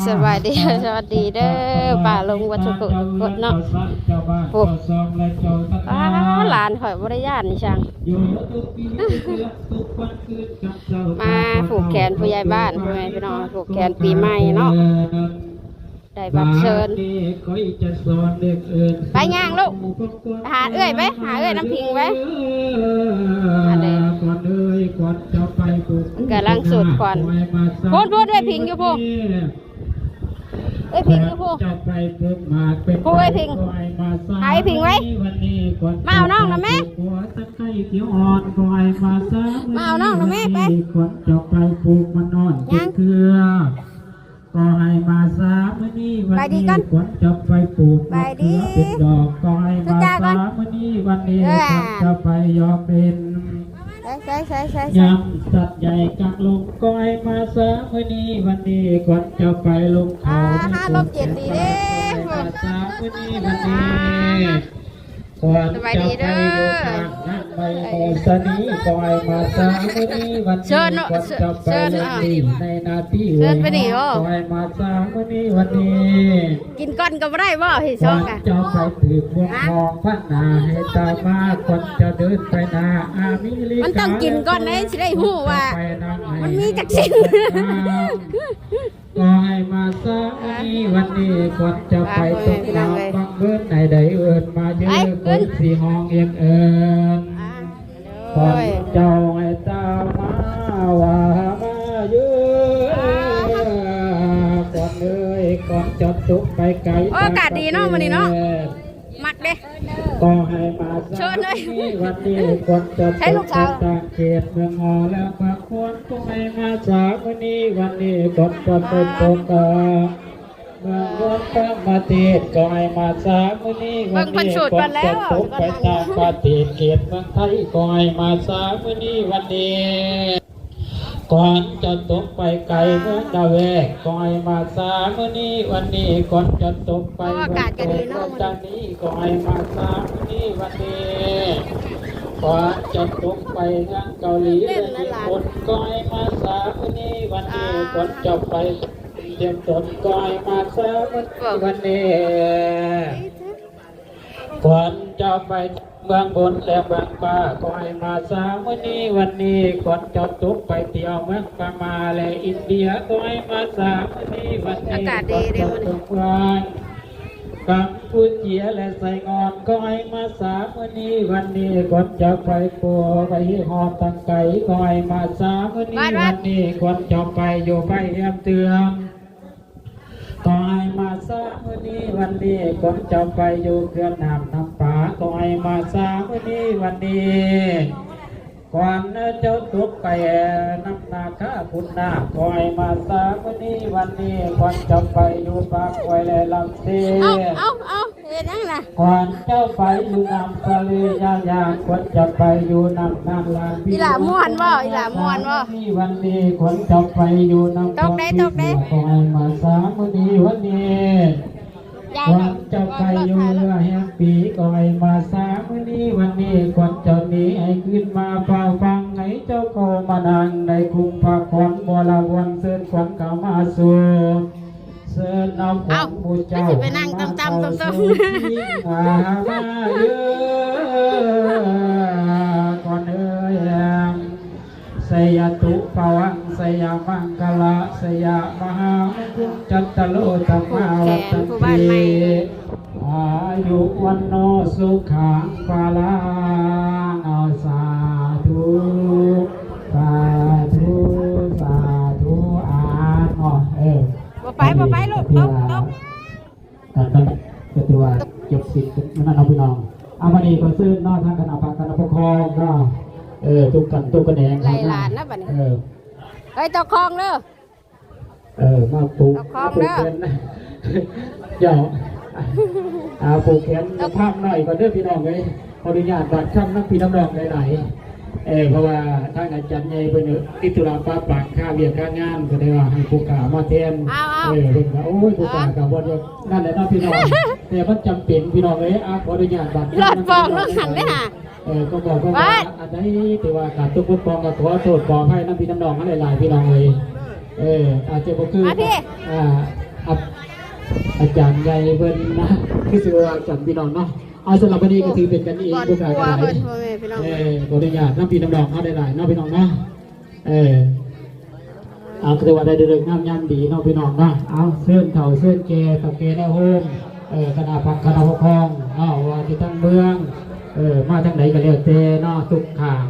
ສະບາຍດີ ສະຫວັດດີເດີ ປ້າລຸງເບິດທຸກຄົນເນາະ. ໂອ້ ອ້າ ຫຼານຂ້ອຍບໍ່ໄດ້ຢ້ານອີ່ຫຍັງ ມາຜູກແຂນຜູ້ໃຫຍ່ບ້ານ ພໍ່ແມ່ພີ່ນ້ອງ ຜູກແຂນປີໃໝ່ເນາະ ໄດ້ບັດເຊີນ. ໄປຍ່າງລູກ ໄປຫາເອື້ອຍໄປ ຫາເອື້ອຍນ້ຳຜິງໄປ ອັນນີ້ ກຳລັງສູດຄວັນ ພຸ້ນໆ ເອື້ອຍຜິງຢູ່ພຸ້ນ ເອື້ອຍຜິງຢູ່ພຸ້ນ ຜູ້ເອື້ອຍຜິງ ຫາເອື້ອຍຜິງໄວ້ ມາເອົານ້ອງນຳແມ່ ມາເອົານ້ອງນຳແມ່ໄປ ຍັງ ຂໍໃຫ້ມາສາມື້ນີ້ວັນນີ້ ໄປດີກ່ອນ ຄວັນຈະໄປປູກ ໄປດີ ເປັນດອກ ຂໍໃຫ້ມາສາມື້ນີ້ວັນນີ້ ເອີ ຄວັນຈະໄປຢອກເປັນ ໃສ່ ໃສ່ ໃສ່ ໃສ່ ຍາມສັດໃຫຍ່ກາງລົມ ຂໍໃຫ້ມາສາມື້ນີ້ວັນນີ້ ຄວັນຈະໄປລົມເຂົາ ອ່າ ລົມເຢັນດີເດ້ ຂໍໃຫ້ມາສາມື້ນີ້ວັນນີ້ ຄວັນຈະໄປຢູ່ຂ້າງນາງໄມ້ ເອີ ໂມສະນີ ຂໍໃຫ້ມາສາມື້ນີ້ວັນນີ້ ເຊີນເນາະ ຄວັນຈະໄປ ເຊີນ ເຊີນ ໃນໜ້າທີ່ ເຊີນໄປນີ້ບໍ ຂໍໃຫ້ມາສາມື້ນີ້ວັນນີ້ ກິນກ່ອນກໍບໍ່ໄດ້ບໍ ເຮັດຊອກ ຄວັນຈະໄປຖືກວງທອງພັນໜ້າ ໃຫ້ຕາມາ ຄວັນຈະເດີນໄປໜ້າອາເມລິກາ ມັນຕ້ອງກິນກ່ອນເດ້ ຊິໄດ້ຮູ້ວ່າ ມັນມີຈັກຊິ້ນ ຂໍໃຫ້ມາສາມື້ນີ້ວັນນີ້ ຄວັນຈະໄປຕົກນ້ຳບັງເບີນ ໃຫ້ໄດ້ເອີ້ນມາເຢີ ຄວັນຊິຮ້ອງຮຽກເອີ້ນ ອ່າ ຂວັນເຈົ້າໃຫ້ຕາມາວ່າມາເຢີ ຂວັນເອີຍ ຂວັນຈະຕົກໄປໄກ ໂອ້ ອາກາດດີເນາະມື້ນີ້ເນາະ ມັກເດ້ ຂໍໃຫ້ມາສາມື້ນີ້ວັນນີ້ ຄວັນຈະຕົກໄປຕ່າງເຂດເມືອງຫໍ ແລະ ພະຄວນ ຂໍໃຫ້ມາສາມື້ນີ້ວັນນີ້ ຄວັນຈະໄປຕົກ ອ່າ ເມືອງນວນຕ່າງປະເທດ ຂໍໃຫ້ມາສາມື້ນີ້ວັນນີ້ ເບິ່ງເພິ່ນສູດກ່ອນແລ້ວ ຄວັນຈະຕົກໄປຕ່າງປະເທດ ເຂດເມືອງໄທ ຂໍໃຫ້ມາສາມື້ນີ້ວັນນີ້ ຄວັນຈະຕົກໄປໄກເມືອງດາແວກ ຂໍໃຫ້ມາສາມື້ນີ້ວັນນີ້ ຄວັນຈະຕົກໄປ ໂອ້ ອາກາດກໍດີເນາະ ເມືອງເທດ ຂອງເຮົານີ້ ຂໍໃຫ້ມາສາມື້ນີ້ວັນນີ້ ຄວັນຈະຕົກໄປເມືອງເກົາຫຼີ ແລະ ຍີ່ປຸ່ນ ຂໍໃຫ້ມາສາມື້ນີ້ວັນນີ້ ອ່າ ຄວັນຈະໄປ ຕຽມຕົນ ຂໍໃຫ້ມາສາມື້ນີ້ວັນນີ້ ຄວັນຈະໄປເມືອງບົນ ແລະ ເມືອງປາ ຂໍໃຫ້ມາສາມື້ນີ້ວັນນີ້ ຄວັນຈະຕົກໄປທ່ຽວເມືອງພະມ້າ ແລະ ອິນເດຍ ຂໍໃຫ້ມາສາມື້ນີ້ວັນນີ້ ອາກາດດີເດ້ມື້ນີ້ ຄວັນຈະຕົກເມືອງກຳປູເຈຍ ແລະ ໄຊງ່ອນ ຂໍໃຫ້ມາສາມື້ນີ້ວັນນີ້ ຄວັນຈະໄປໂປ ໄປຮອດທາງໄກ ຂໍໃຫ້ມາສາມື້ນີ້ວັນນີ້ ຄວັນຈະໄປຢູ່ໄປແຮມເທື່ອມ ຂໍໃຫ້ມາສາມື້ນີ້ວັນນີ້ ຄວັນຈະໄປຢູ່ເຂື່ອນນ້ຳນຳປາ ຂໍໃຫ້ມາສາມື້ນີ້ວັນນີ້ ຄວັນຈະຕົກໄປນຳນາຄາຄຸນນາກ ຂໍໃຫ້ມາສາມື້ນີ້ວັນນີ້ ຄວັນຈະໄປຢູ່ປາກກວຍ ແລະ ລຳເຊ ເອົາ ເອົາ ເອົາ ເຮັດຫຍັງລະ ຄວັນຈະໄປຢູ່ນ້ຳສະເລຍາຍາ ຄວັນຈະໄປຢູ່ນ້ຳນານລານ ອີ່ຫຼ້າມ່ວນບໍ່? ອີ່ຫຼ້າມ່ວນບໍ່? ນີ້ວັນນີ້ ຄວັນຈະໄປຢູ່ນ້ຳ ຕົກໄດ້ ຕົກໄດ້ ຂໍໃຫ້ມາສາມື້ນີ້ວັນນີ້ ຄວັນຈະໄປຢູ່ເຮືອແຮມປີ ຂໍໃຫ້ມາສາມື້ນີ້ວັນນີ້ ຄວັນຈະໜີໃຫ້ຄືນມາເຝົ້າຟັງ ໃຫ້ເຈົ້າເຂົ້າມານັ່ງໃນຄຸ້ມພະຄວັນບໍລະວອນ ເຊີນຄວັນເຂົ້າມາສູ່ ເຊີນເອົາຂອງໝູ່ເຈົ້າ ເອົ້າ ຄືຊິໄປນັ່ງຕ່ຳໆ ໃຫ້ມາເຂົ້າສູ່ທີ່ນາມາເດີ ກ່ອນເອີຍ ໄຊຍະຕຸພະວັງ ໄຊຍະມັງຄະລະ ໄຊຍະມະຫາມຸງຄຸນ ຈັດຕະໂລ ທຳມາວັດທັນຕິ ອາຍຸວັນໂນ ສຸຂັງພະລັງ ເອົາ ສາທຸ ສາທຸ ສາທຸ ອາ ເນາະ ເອີ ບໍ່ໄປ ບໍ່ໄປ ລູກ ຕົກ ຕົກ ອ່າ ກໍຖືວ່າຈົບສິ້ນນັ້ນເນາະພີ່ນ້ອງ ອ່າ ບັດນີ້ກໍເຊີນເນາະ ທາງຄະນະພັກຄະນະປົກຄອງເນາະ ເອີ ທຸກຂັ້ນທຸກຂະແໜງ ໄລ່ຫຼານນະບັດນີ້ ເອີ ເອີ ເຈົ້າຂອງເດີ ເອີ ມາປູກ ເຈົ້າຂອງເດີ ເຈົ້າ ອ່າ ຜູກແຂນພາບໜ້ອຍກ່ອນເດີພີ່ນ້ອງເອີຍ ຂໍອະນຸຍາດບາດຄຳນຳພີ່ນຳນ້ອງຫຼາຍໆ ເອີ ເພາະວ່າທາງອາຈານໃຫຍ່ເພິ່ນຕິດທຸລະປະປັງຄາວຽກຄາງານ ກໍໄດ້ວ່າໃຫ້ຜູ້ກ້າມາແທນ ເອົາໆ ເອີ ເພິ່ນວ່າ ໂອ້ຍ ຜູ້ກ້າກໍບໍ່ຢາກນັ້ນແຫຼະເນາະພີ່ນ້ອງ ແຕ່ມັນຈຳເປັນພີ່ນ້ອງເອີຍ ອ່າ ຂໍອະນຸຍາດບາດຄຳນຳພີ່ນ້ອງ ເອີ ກໍບອກວ່າອັນໃດທີ່ວ່າຂາດຕົກບົກຜ່ອງກໍຂໍໂທດຂໍອະໄພນຳພີ່ນຳນ້ອງຫຼາຍໆ ພີ່ນ້ອງເອີຍ ເອີ ອາດຈະບໍ່ຄື ອ່າ ພີ່ ອ່າ ອາຈານໃຫຍ່ເພິ່ນນະ ຄືຊິວ່າກັນພີ່ນ້ອງເນາະ. ເອົາ ສຳລັບມື້ນີ້ກໍຖືເປັນກັນເອງ ບໍ່ຫຼາຍປານໃດ. ເອີ ຂໍອະນຸຍາດນຳພີ່ນຳນ້ອງເຮົາຫຼາຍໆເນາະ ພີ່ນ້ອງເນາະ. ເອີ ເອົາ ຖືວ່າໄດ້ເລີກງາມຍາມດີເນາະ ພີ່ນ້ອງເນາະ. ເອົາ ເຊີນເຖົ້າເຊີນແກ່ ເຖົ້າແກ່ແນວໂຮມ ເອີ ຄະນະພັກຄະນະປົກຄອງເນາະ ວ່າຊິທັງເມືອງ ເອີ ມາທາງໃດກໍແລ້ວແຕ່ເນາະ ທຸກຂ້າງ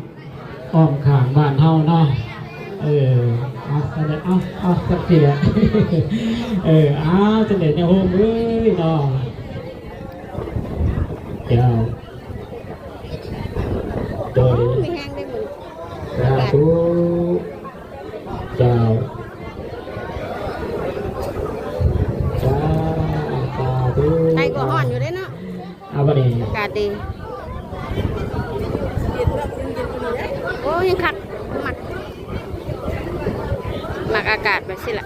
ອ້ອມຂ້າງບ້ານເຮົາເນາະ. ເອີ ເອົາ ຈັ່ງໃດ ເອົາ ເອົາ ຈັກເທື່ອ ເອີ ເອົາ ຈັ່ງໃດແນວໂຮມເອີຍເນາະ. ເຈົ້າ ໂດຍ ມີແຮງໄດ້ມື້ນີ້ ສາທຸ ເຈົ້າ ສາທຸ ໄດ້ກໍຮ້ອນຢູ່ເດ້ເນາະ. ເອົາ ບັດນີ້ ອາກາດດີ ໂອ້ ຍັງຄັກ ມັກ ມັກອາກາດແບບຊີ້ລະ.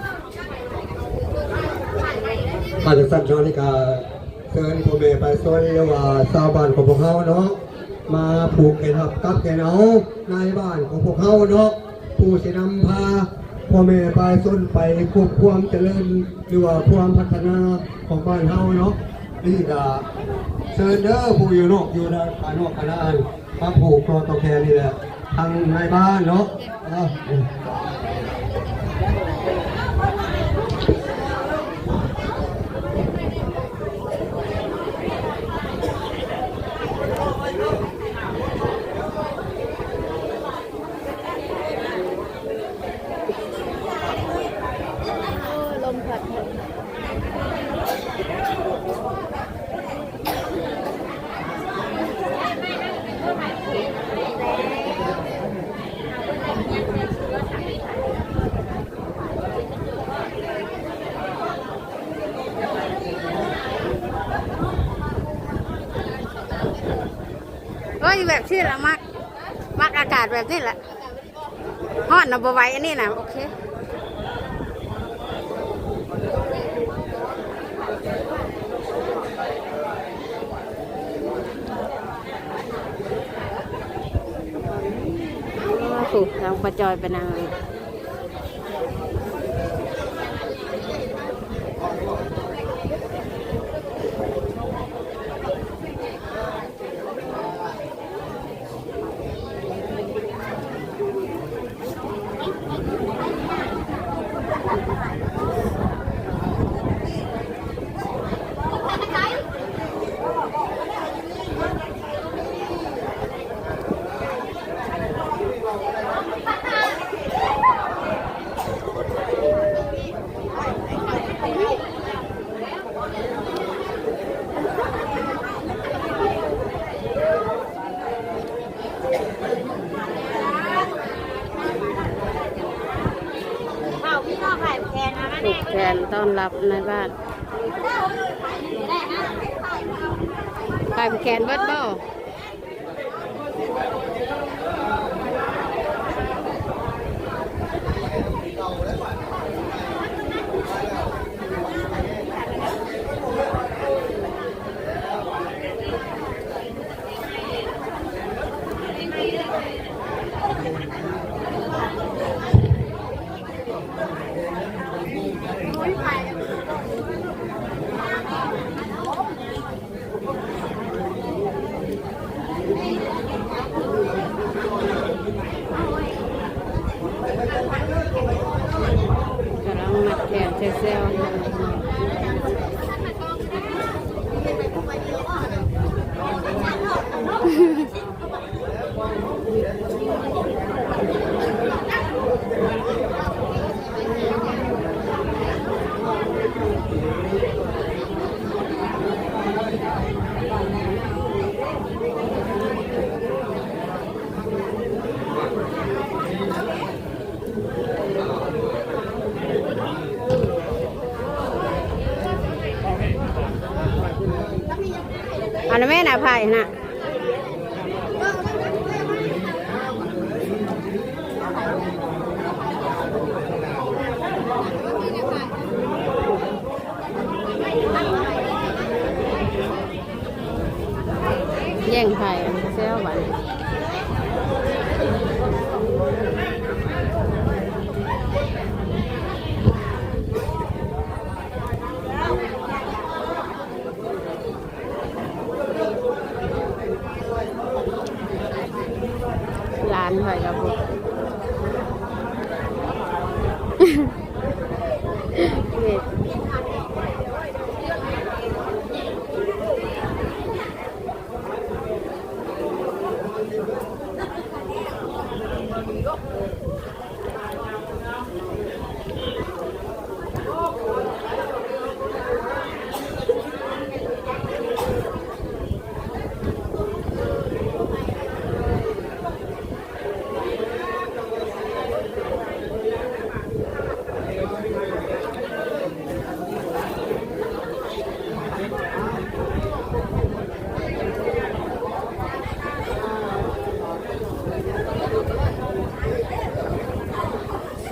ມາຈັ່ງຊັ້ນເນາະ ນີ້ກະເຊີນພໍ່ແມ່ປະຊາຊົນ ຫຼືວ່າຊາວບ້ານຂອງພວກເຮົາເນາະ ມາຜູກແຂນຮັບກັບແຂນເອົານາຍບ້ານຂອງພວກເຮົາເນາະ ຜູ້ຊິນຳພາພໍ່ແມ່ປະຊາຊົນໄປພົບຄວາມຈະເລີນ ຫຼືວ່າຄວາມພັດທະນາຂອງບ້ານເຮົາເນາະ. ນີ້ກະເຊີນເດີ ຜູ້ຢູ່ນອກຢູ່ໃນ ພາຍນອກພາຍໃນ ມາຜູກຕໍ່ຕໍ່ແຂນນີ້ແຫຼະ ທາງນາຍບ້ານເນາະ. ເອີ ລົມພັດ ໂອ້ຍ ແບບຊີ້ລະມັກ ມັກອາກາດແບບນີ້ລະ. ຮ້ອນນະບໍ່ໄຫວ ອັນນີ້ນະ ໂອເຄ. ໂອ້ ທາງປ້າຈອຍໄປນັ່ງ. ຜູກແຂນຕ້ອນຮັບນາຍບ້ານ. ຜູກແຂນເບິດບໍ່? ກຳລັງມັດແຂນແຊວໆຢູ່. ອັນນັ້ນແມ່ນອະໄຜນະ ແຍ່ງໄຜແຊວບັດນີ້.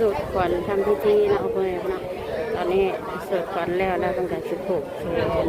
ສູດຂວັນທຳພິທີເນາະ ພໍ່ແມ່ພີ່ນ້ອງ. ຕອນນີ້ສູດຂວັນແລ້ວ ແລ້ວເພິ່ນກໍຊິຜູກແຂນ.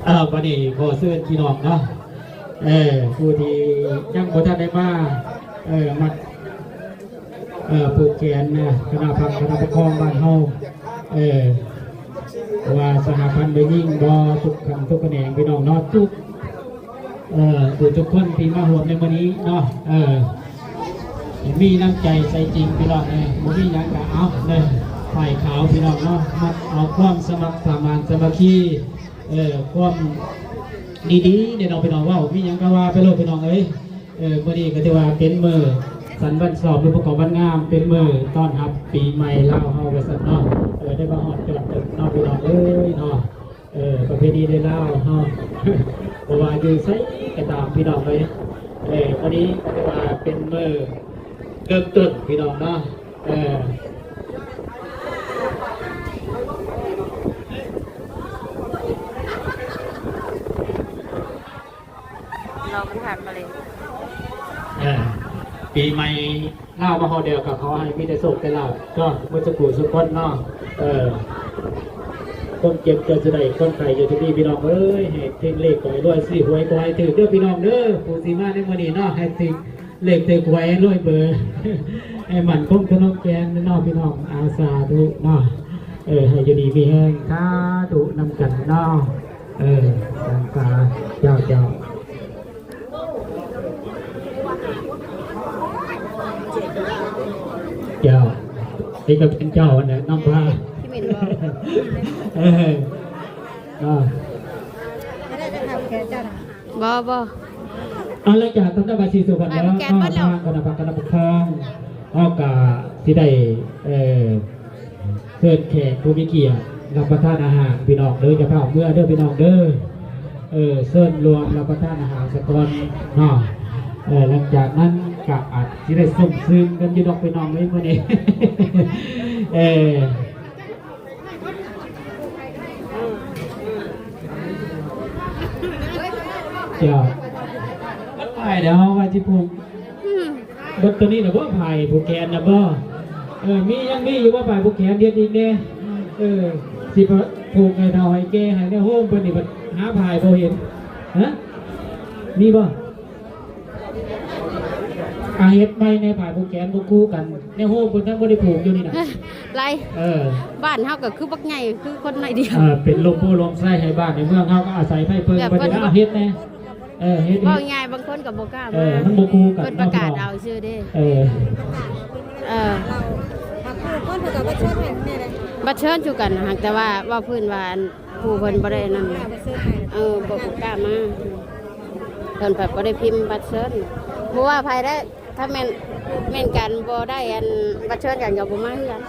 ເອີ ບັດນີ້ຂໍເຊີນພີ່ນ້ອງເນາະ ເອີ ຜູ້ທີ່ຍັງບໍ່ທັນໄດ້ມາ ເອີ ມາ ເອີ ຜູກແຂນນະ ຄະນະພັກຄະນະປົກຄອງບ້ານເຮົາ ເອີ ບໍ່ວ່າສະຫະພັນແມ່ຍິງບໍ່ ທຸກຂັ້ນທຸກຂະແໜງ ພີ່ນ້ອງເນາະ ທຸກ ເອີ ຜູ້ທຸກຄົນທີ່ມາຮ່ວມໃນມື້ນີ້ເນາະ ເອີ ມີນ້ຳໃຈໃຈຈິງ ພີ່ນ້ອງເອີຍ ບໍ່ມີຫຍັງກະເອົາເດີ ປ້າຍຂາວ ພີ່ນ້ອງເນາະ ມັດເອົາຄວາມສະໝັກສະໝານສາມັກຄີ ເອີ ຄວາມດີໆ ເດ້ເນາະ ພີ່ນ້ອງ ເວົ້າມີຫຍັງກະວ່າໄປໂລດ ພີ່ນ້ອງເອີຍ. ເອີ ມື້ນີ້ກໍຖືວ່າເປັນມື້ສັນວັນຊອບ ຫຼື ປະກອບວັນງາມ ເປັນມື້ຕ້ອນຮັບປີໃໝ່ລາວເຮົາວ່າຊັ້ນເນາະ ເອີ ໄດ້ມາຮອດຈອດເຖິງເນາະ ພີ່ນ້ອງເອີຍເນາະ. ເອີ ປະເພນີໃນລາວເຮົາ ບໍ່ວ່າຢູ່ໃສກໍຕາມ ພີ່ນ້ອງເອີຍ ເອີ ມື້ນີ້ກໍຖືວ່າເປັນມື້ເລີ່ມຕົ້ນ ພີ່ນ້ອງເນາະ ເອີ. ລອງມັນຜ່ານມາເລີຍ ເອີ ປີໃໝ່ລາວມາຮອດແລ້ວ ກໍຂໍໃຫ້ມີແຕ່ໂຊກແຕ່ລາບເນາະ ໝົດສູ່ຜູ້ສູ່ຄົນເນາະ ເອີ ຄວາມເຈັບຢ່າຊິໄດ້ ຄວາມໄຂ້ຢ່າຊິມີ ພີ່ນ້ອງເອີຍ ໃຫ້ເຮັງເລກ ຂໍໃຫ້ລວຍ ຊື້ຫວຍຂໍໃຫ້ຖືກເດີ ພີ່ນ້ອງເດີ ຜູ້ທີ່ມາໃນມື້ນີ້ເນາະ ໃຫ້ຖືກເລກຖືກຫວຍ ລວຍເບີ ໃຫ້ໝັ້ນຄົງທະນົງແກ່ນເນາະ ພີ່ນ້ອງ ອາ ສາທຸເນາະ ເອີ ໃຫ້ຢູ່ດີມີແຮງ ສາທຸນຳກັນເນາະ. ເອີ ສັງສາ ເຈົ້າ ເຈົ້າ ເຈົ້າ ນີ້ກໍເປັນເຈົ້າຫັ້ນແຫຼະນຳພາ ເອີ ເນາະ ບໍ່ ບໍ່ ເອົາ ຫຼັງຈາກທ່ານນາຍວ່າສີສຸວັນແລ້ວເນາະ ທາງຄະນະພັກຄະນະປົກຄອງ ເຮົາກໍຊິໄດ້ ເອີ ເຊີນແຂກຜູ້ມີກຽດຮັບປະທານອາຫານ ພີ່ນ້ອງເດີ ຢ່າຟ້າວເມືອເດີ ພີ່ນ້ອງເດີ ເອີ ເຊີນລວມຮັບປະທານອາຫານສາກ່ອນເນາະ ເອີ ຫຼັງຈາກນັ້ນກໍອາດຊິໄດ້ຊົມຊື່ນກັນຢູ່ດອກ ພີ່ນ້ອງເອີຍ ມື້ນີ້ ເອີ ເຈົ້າ ໄປແລ້ວ ເຮົາວ່າຊິຜູກ ອືມ ເບິດໂຕນີ້ນະບໍ່ ຜ້າຜູກແຂນນະບໍ່? ເອີ ມີ ຍັງມີຢູ່ບໍ່ ຜ້າຜູກແຂນ? ເຮັດອີກແດ່. ເອີ ຊິຜູກໃຫ້ເຖົ້າໃຫ້ແກ່ໃຫ້ແນວໂຮມເພິ່ນນີ້ ບັດຫາຜ້າບໍ່ເຫັນ. ຮະ? ມີບໍ່? ອາ ເຮັດໃໝ່ແດ່ ຜ້າຜູກແຂນບໍ່ຄູ່ກັນ. ແນວໂຮມເພິ່ນຍັງບໍ່ໄດ້ຜູກຢູ່ນີ້ນະ. ຫຼາຍ. ເອີ ບ້ານເຮົາກໍຄືບັກໃຫຍ່ ຄືຄົນໜ້ອຍດຽວ. ເອີ ເປັນລົມໂພລົມໄຊໃຫ້ບ້ານໃຫ້ເມືອງເຮົາ ກໍອາໄສໄຟເພິ່ງ ແບບເພິ່ນ ເພິ່ນກໍເຮັດແດ່. ເອີ ເຮັດ ເວົ້າງ່າຍ ບາງຄົນກໍບໍ່ກ້າມາ. ເອີ ມັນບໍ່ຄູ່ກັນ ເພິ່ນປະກາດເອົາຊື່ເດ້. ເອີ ເອີ ບາດເຊີນຄືກັນ ຫາກແຕ່ວ່າເວົ້າພື້ນວ່າ ອັນ ຜູ້ເພິ່ນບໍ່ໄດ້ນັ້ນ ເອີ ບໍ່ ບໍ່ກ້າມາ. ເພິ່ນພັດບໍ່ໄດ້ພິມບັດເຊີນ ບໍ່ວ່າໃຜໄດ້. ຖ້າແມ່ນ ແມ່ນກັນບໍ່ໄດ້ ອັນ ບັດເຊີນກັນກໍບໍ່ມາເຮືອນ.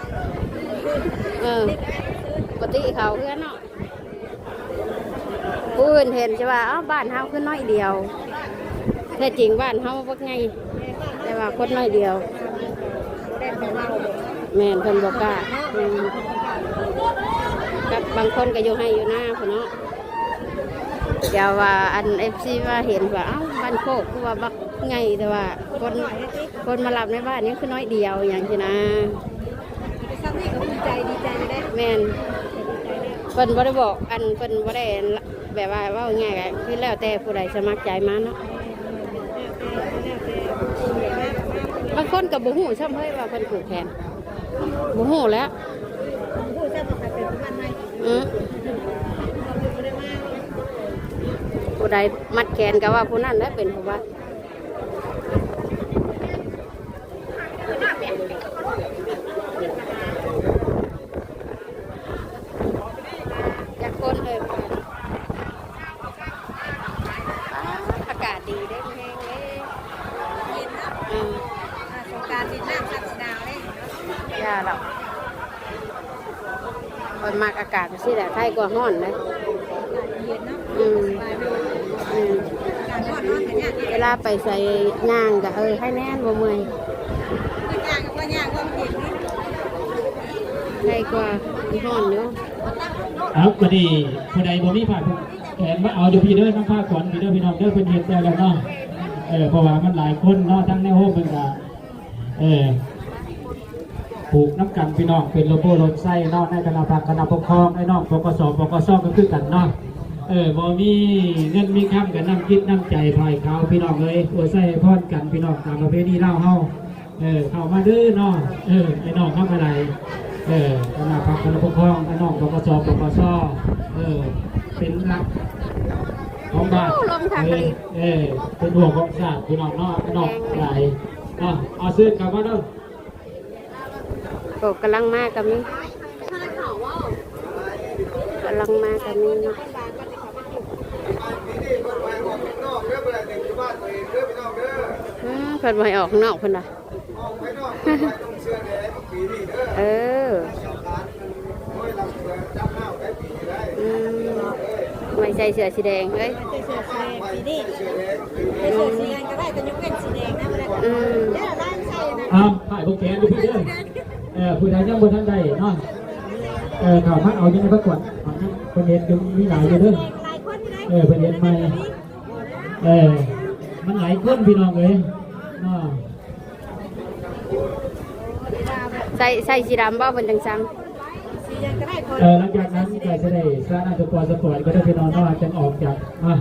ເອີ ປົກກະຕິເຂົາເຮືອນເນາະ. ຜູ້ອື່ນເຫັນຊິວ່າ ອ້າວ ບ້ານເຮົາຄືນ້ອຍດຽວ. ແທ້ຈິງບ້ານເຮົາບັກໃຫຍ່ ແຕ່ວ່າຄົນນ້ອຍດຽວ. ແມ່ນ ເພິ່ນບໍ່ກ້າ. ແມ່ນ ກັບບາງຄົນກໍຢູ່ໄຮ່ຢູ່ນາພຸ້ນເນາະ. ດຽວວ່າອັນເອັຟຊີມາເຫັນວ່າ ເອົ້າ ບ້ານໂຄກຄືວ່າບັກໃຫຍ່ ແຕ່ວ່າຄົນ ຄົນມາຮັບໃນບ້ານຍັງຄືນ້ອຍດຽວຫຍັງຊີ້ນະ. ໄປຊ້ຳນີ້ກໍດີໃຈ ດີໃຈຢູ່ເດ້. ແມ່ນ ເພິ່ນບໍ່ໄດ້ບອກ ອັນ ເພິ່ນບໍ່ໄດ້ ແບບວ່າເວົ້າງ່າຍກໍຄືແລ້ວແຕ່ຜູ້ໃດສະໝັກໃຈມາເນາະ. ບາງຄົນກໍບໍ່ຮູ້ຊ້ຳເຮີ້ຍວ່າເພິ່ນຜູກແຂນ ບໍ່ຮູ້ແລ້ວ. ອືມ ຜູ້ໃດມັດແຂນກໍວ່າຜູ້ນັ້ນແຫຼະເປັນຜູ້ວ່າ. ຈັກຄົນເອີຍ ອາ ອາກາດດີເດ້ ແຮງເດ້ ເຢັນເນາະ. ອືມ ອ່າ ສົງການຫຼິ້ນນ້ຳຊ້ຳຊິໜາວເດ້. ຢ່າດອກ ຂ້ອຍມັກອາກາດຈັ່ງຊີ້ແຫຼະ ໄຄກວ່າຮ້ອນເດ້. ເຢັນເນາະ. ອືມ ສະບາຍເນາະ. ອືມ ອາກາດຮ້ອນ ນອນກໍຍາກ. ເວລາໄປໃສຍ່າງກໍ ເອີ ໄຄແນ່ ບໍ່ເມື່ອຍ. ຍ່າງກໍບໍ່ຍ່າງ ເພາະມັນເຢັນ. ໄຄກວ່າຮ້ອນຢູ່. ເອົາ ບັດນີ້ຜູ້ໃດບໍ່ມີຜ້າຜູກແຂນມາເອົາຢູ່ພີ້ເດີ ນຳຜ້າຂວັນພີ້ເດີ ພີ່ນ້ອງເດີ ເພິ່ນເຮັດແລ້ວເນາະ. ເອີ ເພາະວ່າມັນຫຼາຍຄົນເນາະ ທັງໃນໂຮມເພິ່ນກໍ ເອີ ຜູກນຳກັນພີ່ນ້ອງ ເປັນໂລໂກ້ໂລນໄຊເນາະ ໃນຄະນະພັກຄະນະປົກຄອງ ໃນນ້ອງ ປກສ ປກສ ກໍຄືກັນເນາະ. ເອີ ບໍ່ມີເງິນມີຄຳກໍນ້ຳຈິດນ້ຳໃຈຜ້າຍຂາວພີ່ນ້ອງເອີຍ ອວຍໄຊໃຫ້ພອນກັນພີ່ນ້ອງ ຕາມປະເພນີລາວເຮົາ. ເອີ ເຂົ້າມາເດີເນາະ ເອີ ໄອ້ນ້ອງເຮົາກໍໄດ້ ເອີ ຄະນະພັກຄະນະປົກຄອງ ໄອ້ນ້ອງ ປກສ ປກສ ເອີ ເປັນຫຼັກຂອງບ້ານ ເອີ ເປັນຫົວຂອງຊາດພີ່ນ້ອງເນາະ ໄອ້ນ້ອງຫຼາຍເນາະ. ເອົາເຊີນເຂົ້າມາເດີ. ໂອ້ ກຳລັງມາກໍມີ ກຳລັງມາກໍມີເນາະ. ອືມ ເພິ່ນບໍ່ໃຫ້ອອກຂ້າງນອກເພິ່ນວ່າ. ເອີ ອືມ ໄວ້ໃສ່ເສື້ອສີແດງເອີຍ ໃສ່ເສື້ອສີແດງ ສີນີ້ ໃສ່ເສື້ອສີຫຍັງກໍໄດ້ ແຕ່ຍົກເວັ້ນສີແດງນະ ບໍ່ໄດ້. ອືມ ເອີ ລາຍໃສ່ນະ ອ້າວ ຖ່າຍພວກແກຢູ່ພີ້ເດີ. ເອີ ຜູ້ໃດຍັງບໍ່ທັນໄດ້ເນາະ ເອີ ເຂົ້າມາເອົາຢູ່ໃນປະກວດ ເພິ່ນເຮັດຢູ່ ມີຫຼາຍຢູ່ເດີ. ເອີ ເພິ່ນເຮັດໃໝ່ ເອີ ມັນຫຼາຍຄົນພີ່ນ້ອງເອີຍເນາະ. ໃສ່ ໃສ່ສີດຳບໍ່ ເພິ່ນຈັ່ງສັ່ງ. ເອີ ຫຼັງຈາກນັ້ນກໍຈະໄດ້ສານະ ສະປອຍ ສະປອຍ ກໍໄດ້ພີ່ນ້ອງເນາະ ຈັ່ງອອກຈາກ ອ່າ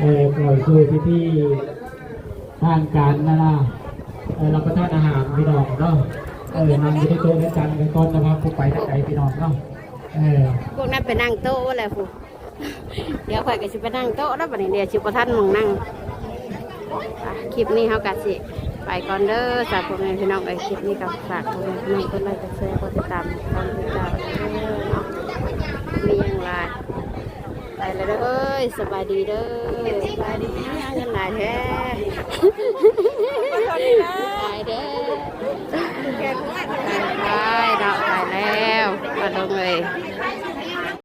ເອີ ເຂົ້າສູ່ພິທີທາງການນະນະ ເອີ ຮັບປະທານອາຫານພີ່ນ້ອງເນາະ. ເອີ ນັ່ງຢູ່ໃນໂຕະໃນຈັນກັນກ່ອນນະ ວ່າຜູ້ໄປທາງໃດພີ່ນ້ອງເນາະ. ເອີ ພວກນັ້ນໄປນັ່ງໂຕະແລ້ວພຸ້ນ. ດຽວຂ້ອຍກໍຊິໄປນັ່ງໂຕະແລ້ວບັດນີ້ ດຽວຊິບໍ່ທັນໝ່ອງນັ່ງ. ອ່ະ ຄລິບນີ້ເຮົາກໍຊິໄປກ່ອນເດີ ສຳລັບພໍ່ແມ່ພີ່ນ້ອງເອີຍ. ຄລິບນີ້ກໍຝາກພໍ່ແມ່ພີ່ນ້ອງກົດໄລ ກົດແຊ ກົດຕິດຕາມ ກົດຕິດຕາມເດີເນາະ. ມີຫຍັງຫຼາຍ ໄປແລ້ວເດີເອີຍ ສະບາຍດີເດີ. ສະບາຍດີ ເງິນຫຼາຍແທ້ ຫຼາຍເດີ. ໄປເນາະ ໄປແລ້ວ ປ້າລຸງເອີຍ.